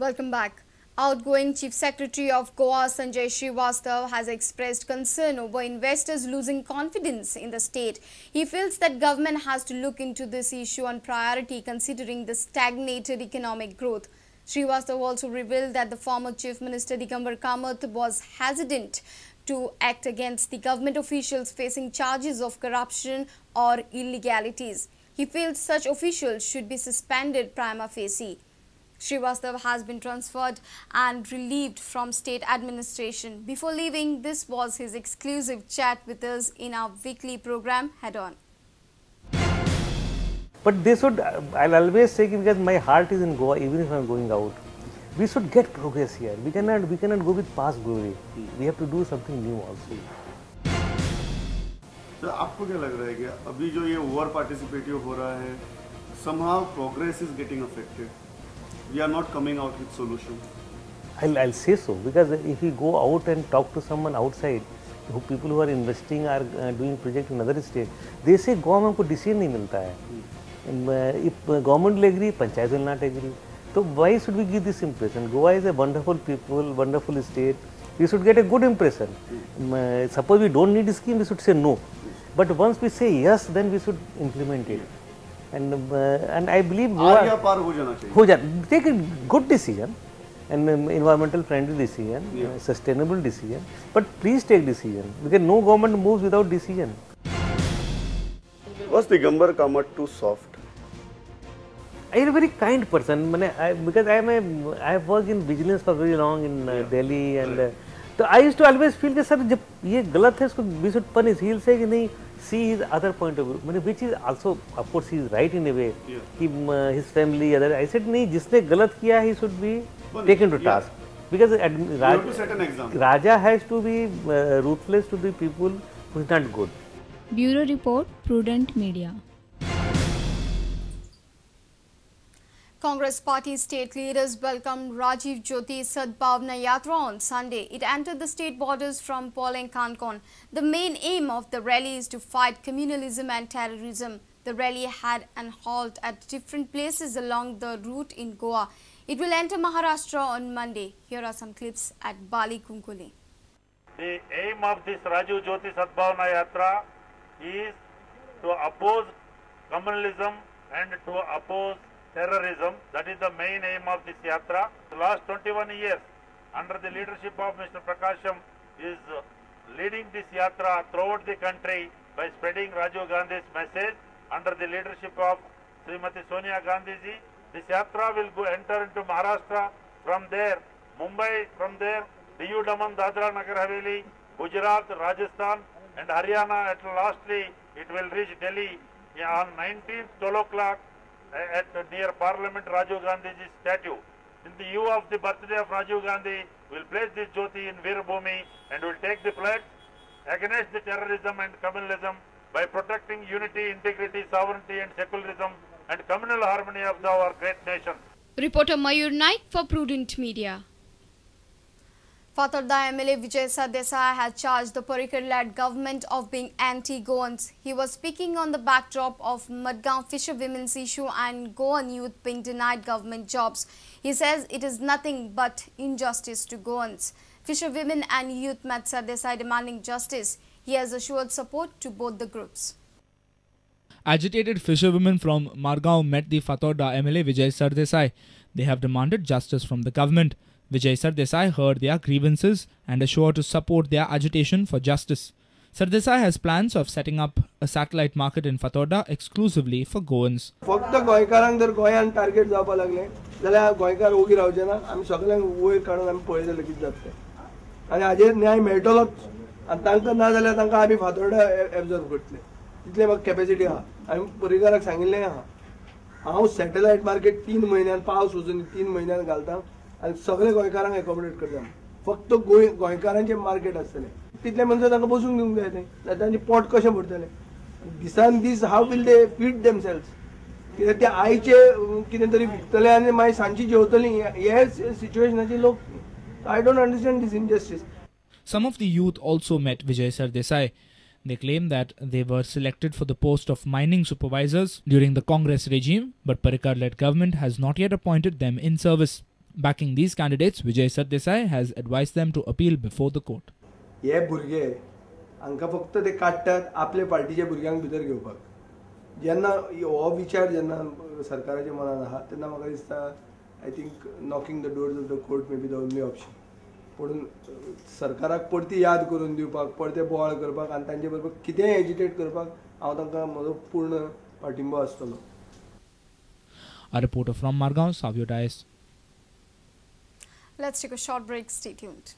Welcome back. Outgoing Chief Secretary of Goa, Sanjay Srivastav, has expressed concern over investors losing confidence in the state. He feels that government has to look into this issue on priority considering the stagnated economic growth. Srivastav also revealed that the former Chief Minister Digambar Kamath was hesitant to act against the government officials facing charges of corruption or illegalities. He feels such officials should be suspended prima facie. Srivastav has been transferred and relieved from state administration. Before leaving, this was his exclusive chat with us in our weekly program, Head On. But they should, I'll always say, because my heart is in Goa, even if I'm going out, we should get progress here. We cannot go with past glory. We have to do something new also. तो आपको क्या लग रहा है कि अभी जो ये over participative हो रहा है, somehow progress is getting affected. We are not coming out with solution. I'll say so, because if you go out and talk to someone outside, who people who are investing are doing project in other state, they say Goa में हमको decision नहीं मिलता है. If government will agree, panchayat will not agree. So why should we give this impression? Goa is a wonderful people, wonderful state. We should get a good impression. Suppose we don't need a scheme, we should say no. But once we say yes, then we should implement it. And I believe Goa हो जा, take a good decision and environmental friendly decision, yeah. Sustainable decision, but please take decision, because no government moves without decision. Was Digambar Kamath too soft? I am a very kind person, because I have worked in vigilance for very long in Delhi, and right. So I used to always feel that sir, जब ये गलत है इसको we should punish. He will say कि नहीं, see his other point of view, which is also of course he is right in a way. Yeah. कि his family other. I said नहीं, जिसने गलत किया he should be taken to task, because to set an example. Raja has to be ruthless to the people who is not good. Bureau Report, Prudent Media. Congress party state leaders welcomed Rajiv Jyoti Sadbhavna Yatra on Sunday. It entered the state borders from Polem Kankon. The main aim of the rally is to fight communalism and terrorism. The rally had an halt at different places along the route in Goa. It will enter Maharashtra on Monday. Here are some clips at Bali Kunkuli. The aim of this Rajiv Jyoti Sadbhavna Yatra is to oppose communalism and to oppose terrorism. That is the main aim of this yatra. The last 21 years, under the leadership of Mr. Prakasham, is leading this yatra throughout the country by spreading Rajiv Gandhi's message under the leadership of Srimati Sonia Gandhi ji. This yatra will go enter into Maharashtra, from there Mumbai, from there Diu Daman, Dadra Nagar Haveli, Gujarat, Rajasthan and Haryana. At lastly, it will reach Delhi on 19th, 12 o'clock at near Parliament Rajiv Gandhi's statue. In the view of the birthday of Rajiv Gandhi, we will place this Jyoti in Veerbhumi and will take the pledge against the terrorism and communalism by protecting unity, integrity, sovereignty and secularism and communal harmony of our great nation. Reporter Mayur Naik for Prudent Media. Fatorda MLA Vijay Sardesai has charged the Parrikar-led government of being anti-Goans. He was speaking on the backdrop of Madgaon fisherwomen's issue and Goan youth being denied government jobs. He says it is nothing but injustice to Goans. Fisherwomen and youth met Sardesai demanding justice. He has assured support to both the groups. Agitated fisherwomen from Margao met the Fatorda MLA Vijay Sardesai. They have demanded justice from the government. Vijay Sardesai heard their grievances and assured to support their agitation for justice. Sardesai has plans of setting up a satellite market in Fatorda exclusively for Goans. फक्त गोंयकारांक जर गोंयान target जावपाक लागले जाल्यार गोंयकार ओगी रावचे ना, आमी सगळ्यांक वयर काडून आमी पळयतले कितें जाता तें आनी हाजेर न्याय मेळटलोच आनी तांकां ना जाल्यार तांकां आमी फातोर्डा एब्जॉर्ब करतले. तितले म्हाका कॅपेसिटी आहा. हांवें पर्रीकाराक सांगिल्लें आहा, हांव सॅटेलायट मार्केट 3 म्हयन्यान पावस वचून 3 म्हयन्यान घालता आनी सगळे गोंयकारांक एकोमोडेट करता. फक्त गोंयकारांचें मार्केट आसतलें, तितले म्हणसर तांकां बसूंक दिवंक जाय तें, नाल्यार तांचें पोट कशें भरतलें. दिसान दीस how will they feed themselves, कित्याक ते आयचे कितें तरी विकतले आनी मागीर सांजची जेवतली हे सिच्युएशनाचे लोक. I don't understand this injustice. Some of the youth also met Vijay Sardesai. They claim that they were selected for the post of mining supervisors during the Congress regime, but Parrikar-led government has not yet appointed them in service. Backing these candidates, Vijay Sardesai has advised them to appeal before the court. हे भुरगे हांकां फक्त ते काडटात आपले पार्टीच्या भुरग्यांक भितर घेवपाक. जेन्ना हो विचार जेन्ना सरकाराच्या मनान आहा तेन्ना म्हाका दिसता I think knocking the doors of the court may be the only option. पूण सरकाराक परती याद करून दिवपाक, परते बोवाळ करपाक आनी तांचे बरोबर कितेंय एजिटेट करपाक हांव तांकां म्हजो पूर्ण पाठिंबो आसतलो. A reporter from Margao, Savio Dias. Let's take a short break. Stay tuned.